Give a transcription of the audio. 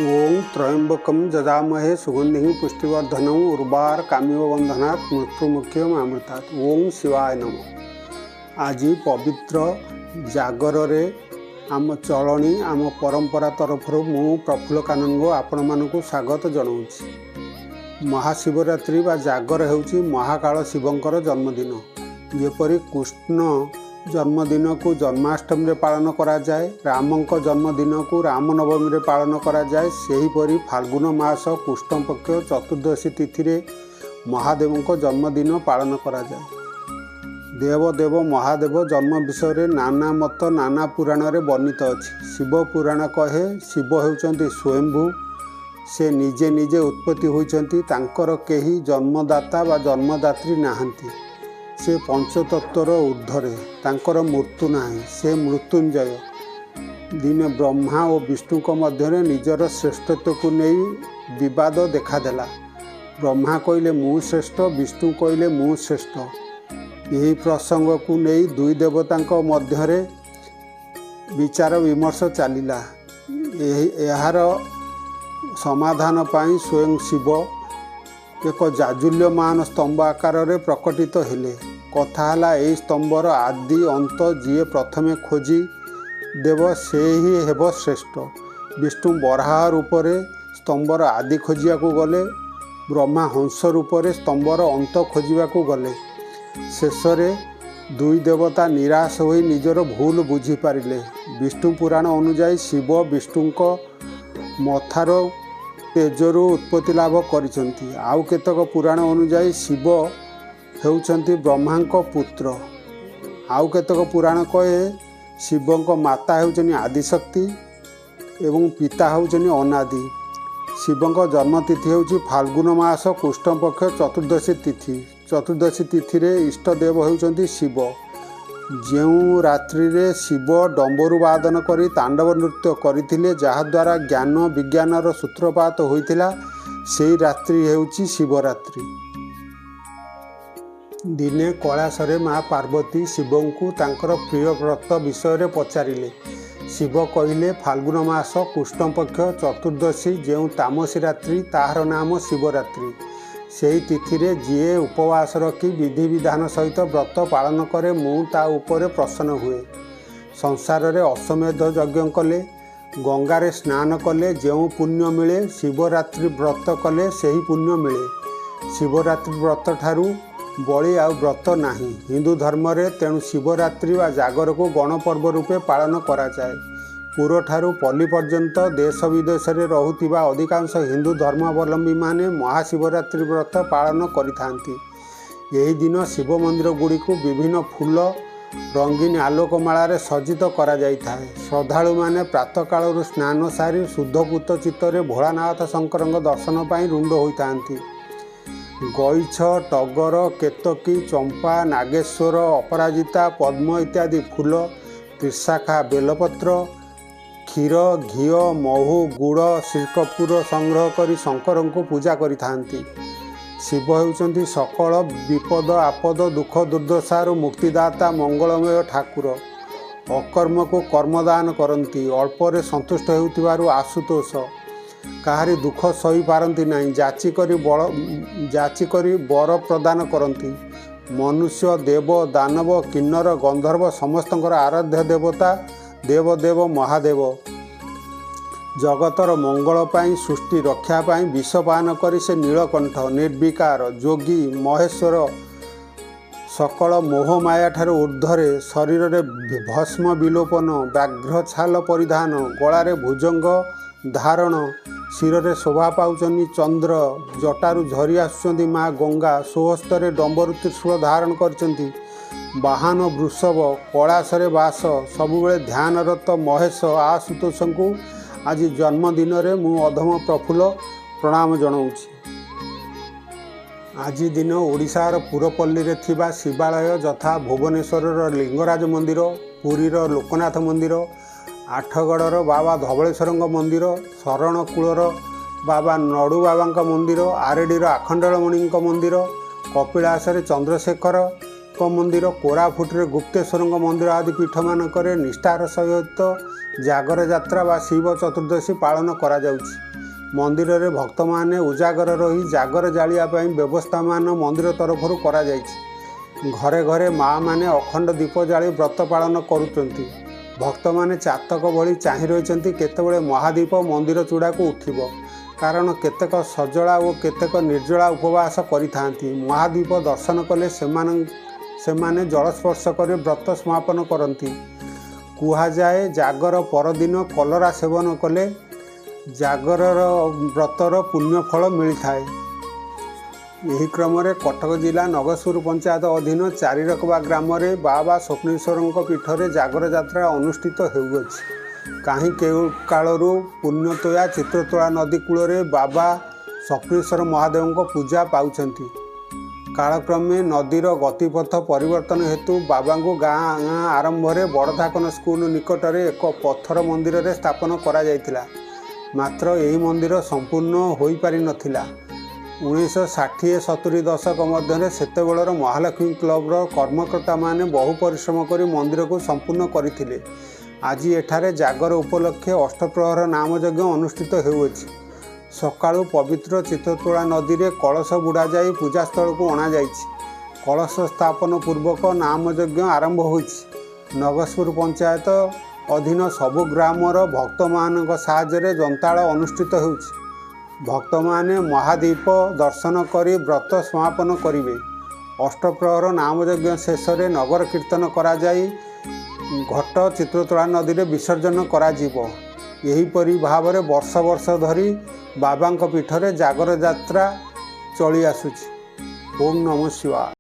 ଓଁ ତ୍ରୟମ୍ବକಂ ଯଜାମହେ ସୁଗନ୍ଧିଂ ପୁଷ୍ଟିବର୍ଦ୍ଧନଂ ଉର୍ବାରକାମିବ ବନ୍ଧନାତ୍ ମୃତ୍ୟୁମୁଖ୍ୟ ଅମୃତାତ୍। ଓଁ ଶିବାୟ ନମଃ। ଆଜି ପବିତ୍ର ଜାଗରରେ ଆମ ଚଳଣି ଆମ ପରମ୍ପରା ତରଫରୁ ମୁଁ ପ୍ରଫୁଲ୍ଲ କାନୁନଗୋ ଆପଣମାନଙ୍କୁ ସ୍ୱାଗତ ଜଣାଉଛି। ମହାଶିବରାତ୍ରି ବା ଜାଗର ହେଉଛି ମହାକାଳ ଶିବଙ୍କର ଜନ୍ମଦିନ। ଯେପରି କୃଷ୍ଣ ଜନ୍ମଦିନକୁ ଜନ୍ମାଷ୍ଟମୀରେ ପାଳନ କରାଯାଏ, ରାମଙ୍କ ଜନ୍ମଦିନକୁ ରାମନବମୀରେ ପାଳନ କରାଯାଏ, ସେହିପରି ଫାଲ୍ଗୁନ ମାସ କୃଷ୍ଣପକ୍ଷ ଚତୁର୍ଦ୍ଦଶୀ ତିଥିରେ ମହାଦେବଙ୍କ ଜନ୍ମଦିନ ପାଳନ କରାଯାଏ। ଦେବଦେବ ମହାଦେବ ଜନ୍ମ ବିଷୟରେ ନାନା ମତ ନାନା ପୁରାଣରେ ବର୍ଣ୍ଣିତ ଅଛି। ଶିବ ପୁରାଣ କହେ ଶିବ ହେଉଛନ୍ତି ସ୍ୱୟମ୍ଭୁ, ସେ ନିଜେ ନିଜେ ଉତ୍ପତ୍ତି ହୋଇଛନ୍ତି, ତାଙ୍କର କେହି ଜନ୍ମଦାତା ବା ଜନ୍ମଦାତ୍ରୀ ନାହାନ୍ତି। ସେ ପଞ୍ଚତତ୍ତ୍ୱର ଊର୍ଦ୍ଧ୍ୱରେ, ତାଙ୍କର ମୃତ୍ୟୁ ନାହିଁ, ସେ ମୃତ୍ୟୁଞ୍ଜୟ। ଦିନେ ବ୍ରହ୍ମା ଓ ବିଷ୍ଣୁଙ୍କ ମଧ୍ୟରେ ନିଜର ଶ୍ରେଷ୍ଠତ୍ୱକୁ ନେଇ ବିବାଦ ଦେଖାଦେଲା। ବ୍ରହ୍ମା କହିଲେ ମୁଁ ଶ୍ରେଷ୍ଠ, ବିଷ୍ଣୁ କହିଲେ ମୁଁ ଶ୍ରେଷ୍ଠ। ଏହି ପ୍ରସଙ୍ଗକୁ ନେଇ ଦୁଇ ଦେବତାଙ୍କ ମଧ୍ୟରେ ବିଚାର ବିମର୍ଶ ଚାଲିଲା। ଏହାର ସମାଧାନ ପାଇଁ ସ୍ୱୟଂ ଶିବ ଏକ ଜାଜୁଲ୍ୟମାନ ସ୍ତମ୍ଭ ଆକାରରେ ପ୍ରକଟିତ ହେଲେ। କଥା ହେଲା ଏହି ସ୍ତମ୍ଭର ଆଦି ଅନ୍ତ ଯିଏ ପ୍ରଥମେ ଖୋଜି ଦେବ ସେ ହିଁ ହେବ ଶ୍ରେଷ୍ଠ। ବିଷ୍ଣୁ ବରାହ ରୂପରେ ସ୍ତମ୍ଭର ଆଦି ଖୋଜିବାକୁ ଗଲେ, ବ୍ରହ୍ମା ହଂସ ରୂପରେ ସ୍ତମ୍ଭର ଅନ୍ତ ଖୋଜିବାକୁ ଗଲେ। ଶେଷରେ ଦୁଇ ଦେବତା ନିରାଶ ହୋଇ ନିଜର ଭୁଲ ବୁଝିପାରିଲେ। ବିଷ୍ଣୁ ପୁରାଣ ଅନୁଯାୟୀ ଶିବ ବିଷ୍ଣୁଙ୍କ ମଥାର ତେଜରୁ ଉତ୍ପତ୍ତି ଲାଭ କରିଛନ୍ତି। ଆଉ କେତେକ ପୁରାଣ ଅନୁଯାୟୀ ଶିବ ହେଉଛନ୍ତି ବ୍ରହ୍ମାଙ୍କ ପୁତ୍ର। ଆଉ କେତେକ ପୁରାଣ କହେ ଶିବଙ୍କ ମାତା ହେଉଛନ୍ତି ଆଦିଶକ୍ତି ଏବଂ ପିତା ହେଉଛନ୍ତି ଅନାଦି। ଶିବଙ୍କ ଜନ୍ମତିଥି ହେଉଛି ଫାଲ୍ଗୁନ ମାସ କୃଷ୍ଣପକ୍ଷ ଚତୁର୍ଦ୍ଦଶୀ ତିଥି। ଚତୁର୍ଦ୍ଦଶୀ ତିଥିରେ ଇଷ୍ଟଦେବ ହେଉଛନ୍ତି ଶିବ। ଯେଉଁ ରାତ୍ରିରେ ଶିବ ଡମ୍ବରୁ ବାଦନ କରି ତାଣ୍ଡବ ନୃତ୍ୟ କରିଥିଲେ, ଯାହାଦ୍ୱାରା ଜ୍ଞାନ ବିଜ୍ଞାନର ସୂତ୍ରପାତ ହୋଇଥିଲା, ସେଇ ରାତ୍ରି ହେଉଛି ଶିବରାତ୍ରି। ଦିନେ କୈଳାସରେ ମା ପାର୍ବତୀ ଶିବଙ୍କୁ ତାଙ୍କର ପ୍ରିୟ ବ୍ରତ ବିଷୟରେ ପଚାରିଲେ। ଶିବ କହିଲେ ଫାଲ୍ଗୁନ ମାସ କୃଷ୍ଣପକ୍ଷ ଚତୁର୍ଦ୍ଦଶୀ ଯେଉଁ ତାମସୀ ରାତ୍ରି, ତାହାର ନାମ ଶିବରାତ୍ରି। ସେହି ତିଥିରେ ଯିଏ ଉପବାସ ରଖି ବିଧିବିଧାନ ସହିତ ବ୍ରତ ପାଳନ କରେ, ମୁଁ ତା ଉପରେ ପ୍ରସନ୍ନ ହୁଏ। ସଂସାରରେ ଅଶ୍ୱମେଧ ଯଜ୍ଞ କଲେ, ଗଙ୍ଗାରେ ସ୍ନାନ କଲେ ଯେଉଁ ପୁଣ୍ୟ ମିଳେ, ଶିବରାତ୍ରି ବ୍ରତ କଲେ ସେହି ପୁଣ୍ୟ ମିଳେ। ଶିବରାତ୍ରି ବ୍ରତ ଠାରୁ ବଳି ଆଉ ବ୍ରତ ନାହିଁ ହିନ୍ଦୁ ଧର୍ମରେ। ତେଣୁ ଶିବରାତ୍ରି ବା ଜାଗରକୁ ଗଣପର୍ବ ରୂପେ ପାଳନ କରାଯାଏ। ପୁରଠାରୁ ପଲ୍ଲୀ ପର୍ଯ୍ୟନ୍ତ ଦେଶ ବିଦେଶରେ ରହୁଥିବା ଅଧିକାଂଶ ହିନ୍ଦୁ ଧର୍ମାବଲମ୍ବୀମାନେ ମହାଶିବରାତ୍ରି ବ୍ରତ ପାଳନ କରିଥାନ୍ତି। ଏହି ଦିନ ଶିବ ମନ୍ଦିରଗୁଡ଼ିକୁ ବିଭିନ୍ନ ଫୁଲ, ରଙ୍ଗୀନ ଆଲୋକମାଳାରେ ସଜ୍ଜିତ କରାଯାଇଥାଏ। ଶ୍ରଦ୍ଧାଳୁମାନେ ପ୍ରାତଃକାଳରୁ ସ୍ନାନ ସାରି ଶୁଦ୍ଧପୂତ ଚିତ୍ତରେ ଭୋଳାନାଥ ଶଙ୍କରଙ୍କ ଦର୍ଶନ ପାଇଁ ରୁଣ୍ଡ ହୋଇଥାନ୍ତି। ଗଇଛ, ଟଗର, କେତକୀ, ଚମ୍ପା, ନାଗେଶ୍ୱର, ଅପରାଜିତା, ପଦ୍ମ ଇତ୍ୟାଦି ଫୁଲ, ତ୍ରିଶାଖା ବେଲପତ୍ର, କ୍ଷୀର, ଘିଅ, ମହୁ, ଗୁଡ଼, ଶ୍ରୀକର୍ପୂର ସଂଗ୍ରହ କରି ଶଙ୍କରଙ୍କୁ ପୂଜା କରିଥାନ୍ତି। ଶିବ ହେଉଛନ୍ତି ସକଳ ବିପଦ ଆପଦ ଦୁଃଖ ଦୁର୍ଦ୍ଦଶାରୁ ମୁକ୍ତିଦାତା ମଙ୍ଗଳମୟ ଠାକୁର। ଅକର୍ମକୁ କର୍ମଦାନ କରନ୍ତି, ଅଳ୍ପରେ ସନ୍ତୁଷ୍ଟ ହେଉଥିବାରୁ ଆଶୁତୋଷ, କାହାରି ଦୁଃଖ ସହିପାରନ୍ତି ନାହିଁ, ଯାଚି କରି ବର ପ୍ରଦାନ କରନ୍ତି। ମନୁଷ୍ୟ, ଦେବ, ଦାନବ, କିନ୍ନର, ଗନ୍ଧର୍ବ ସମସ୍ତଙ୍କର ଆରାଧ୍ୟ ଦେବତା ଦେବଦେବ ମହାଦେବ। ଜଗତର ମଙ୍ଗଳ ପାଇଁ, ସୃଷ୍ଟି ରକ୍ଷା ପାଇଁ ବିଷପାନ କରି ସେ ନୀଳକଣ୍ଠ, ନିର୍ବିକାର, ଯୋଗୀ, ମହେଶ୍ୱର, ସକଳ ମୋହମାୟା ଠାରୁ ଊର୍ଦ୍ଧ୍ୱରେ, ଶରୀରରେ ଭସ୍ମ ବିଲୋପନ, ବ୍ୟାଘ୍ର ଛାଲ ପରିଧାନ, ଗଳାରେ ଭୁଜଙ୍ଗ ଧାରଣ, ଶିରରେ ଶୋଭା ପାଉଛନ୍ତି ଚନ୍ଦ୍ର, ଜଟାରୁ ଝରି ଆସୁଛନ୍ତି ମା ଗଙ୍ଗା, ସ୍ୱହସ୍ତରେ ଡମ୍ବରୁ ତ୍ରିଶୂଳ ଧାରଣ କରିଛନ୍ତି, ବାହନ ବୃଷଭ, କୈଳାସରେ ବାସ, ସବୁବେଳେ ଧ୍ୟାନରତ ମହେଶ ଆଶୁତୋଷଙ୍କୁ ଆଜି ଜନ୍ମଦିନରେ ମୁଁ ଅଧମ ପ୍ରଫୁଲ୍ଲ ପ୍ରଣାମ ଜଣାଉଛି। ଆଜି ଦିନ ଓଡ଼ିଶାର ପୁରପଲ୍ଲୀରେ ଥିବା ଶିବାଳୟ ଯଥା ଭୁବନେଶ୍ୱରର ଲିଙ୍ଗରାଜ ମନ୍ଦିର, ପୁରୀର ଲୋକନାଥ ମନ୍ଦିର, ଆଠଗଡ଼ର ବାବା ଧବଳେଶ୍ୱରଙ୍କ ମନ୍ଦିର, ଶରଣକୂଳର ବାବା ନଡ଼ୁ ବାବାଙ୍କ ମନ୍ଦିର, ଆରଡ଼ିର ଆଖଣ୍ଡଳମଣିଙ୍କ ମନ୍ଦିର, କପିଳାସରେ ଚନ୍ଦ୍ରଶେଖରଙ୍କ ମନ୍ଦିର, କୋରାପୁଟରେ ଗୁପ୍ତେଶ୍ୱରଙ୍କ ମନ୍ଦିର ଆଦି ପୀଠମାନଙ୍କରେ ନିଷ୍ଠାର ସହିତ ଜାଗର ଯାତ୍ରା ବା ଶିବ ଚତୁର୍ଦ୍ଦଶୀ ପାଳନ କରାଯାଉଛି। ମନ୍ଦିରରେ ଭକ୍ତମାନେ ଉଜାଗର ରହି ଜାଗର ଜାଳିବା ପାଇଁ ବ୍ୟବସ୍ଥାମାନ ମନ୍ଦିର ତରଫରୁ କରାଯାଇଛି। ଘରେ ଘରେ ମାଆମାନେ ଅଖଣ୍ଡ ଦୀପ ଜାଳି ବ୍ରତ ପାଳନ କରୁଛନ୍ତି। ଭକ୍ତମାନେ ଚାତକ ଭଳି ଚାହିଁ ରହିଛନ୍ତି କେତେବେଳେ ମହାଦୀପ ମନ୍ଦିର ଚୂଡ଼ାକୁ ଉଠିବ, କାରଣ କେତେକ ସଜଳା ଓ କେତେକ ନିର୍ଜଳା ଉପବାସ କରିଥାନ୍ତି। ମହାଦୀପ ଦର୍ଶନ କଲେ ସେମାନେ ଜଳସ୍ପର୍ଶ କରି ବ୍ରତ ସମାପନ କରନ୍ତି। କୁହାଯାଏ, ଜାଗର ପରଦିନ କଲରା ସେବନ କଲେ ଜାଗରର ବ୍ରତର ପୁଣ୍ୟଫଳ ମିଳିଥାଏ। ଏହି କ୍ରମରେ କଟକ ଜିଲ୍ଲା ନଗରପୁର ପଞ୍ଚାୟତ ଅଧୀନ ଚାରିରକବା ଗ୍ରାମରେ ବାବା ସ୍ୱପ୍ନେଶ୍ୱରଙ୍କ ପୀଠରେ ଜାଗର ଯାତ୍ରା ଅନୁଷ୍ଠିତ ହେଉଅଛି। କାହିଁ କେଉଁ କାଳରୁ ପୁଣ୍ୟତୋୟା ଚିତ୍ରତୋଳା ନଦୀ କୂଳରେ ବାବା ସ୍ୱପ୍ନେଶ୍ୱର ମହାଦେବଙ୍କ ପୂଜା ପାଉଛନ୍ତି। କାଳକ୍ରମେ ନଦୀର ଗତିପଥ ପରିବର୍ତ୍ତନ ହେତୁ ବାବାଙ୍କୁ ଗାଁ ଆରମ୍ଭରେ ବଡ଼ଧାକନ ସ୍କୁଲ ନିକଟରେ ଏକ ପଥର ମନ୍ଦିରରେ ସ୍ଥାପନ କରାଯାଇଥିଲା। ମାତ୍ର ଏହି ମନ୍ଦିର ସମ୍ପୂର୍ଣ୍ଣ ହୋଇପାରିନଥିଲା। 1960-70 ଦଶକ ମଧ୍ୟରେ ସେତେବେଳର ମହାଲକ୍ଷ୍ମୀ କ୍ଲବର କର୍ମକର୍ତ୍ତାମାନେ ବହୁ ପରିଶ୍ରମ କରି ମନ୍ଦିରକୁ ସମ୍ପୂର୍ଣ୍ଣ କରିଥିଲେ। ଆଜି ଏଠାରେ ଜାଗର ଉପଲକ୍ଷେ ଅଷ୍ଟପ୍ରହର ନାମଯଜ୍ଞ ଅନୁଷ୍ଠିତ ହେଉଅଛି। ସକାଳୁ ପବିତ୍ର ଚିତ୍ରତୋଳା ନଦୀରେ କଳସ ବୁଡ଼ାଯାଇ ପୂଜାସ୍ଥଳକୁ ଅଣାଯାଇଛି। କଳସ ସ୍ଥାପନ ପୂର୍ବକ ନାମଯଜ୍ଞ ଆରମ୍ଭ ହୋଇଛି। ନଗରପୁର ପଞ୍ଚାୟତ ଅଧୀନ ସବୁ ଗ୍ରାମର ଭକ୍ତମାନଙ୍କ ସାହାଯ୍ୟରେ ଯନ୍ତାଳ ଅନୁଷ୍ଠିତ ହେଉଛି। ଭକ୍ତମାନେ ମହାଦୀପ ଦର୍ଶନ କରି ବ୍ରତ ସମାପନ କରିବେ। ଅଷ୍ଟପ୍ରହର ନାମଯଜ୍ଞ ଶେଷରେ ନଗର କୀର୍ତ୍ତନ କରାଯାଇ ଘଟ ଚିତ୍ରତୋଳା ନଦୀରେ ବିସର୍ଜନ କରାଯିବ। ଏହିପରି ଭାବରେ ବର୍ଷ ବର୍ଷ ଧରି ବାବାଙ୍କ ପୀଠରେ ଜାଗର ଯାତ୍ରା ଚଳି ଆସୁଛି। ଓମ୍ ନମଃ ଶିବାୟ।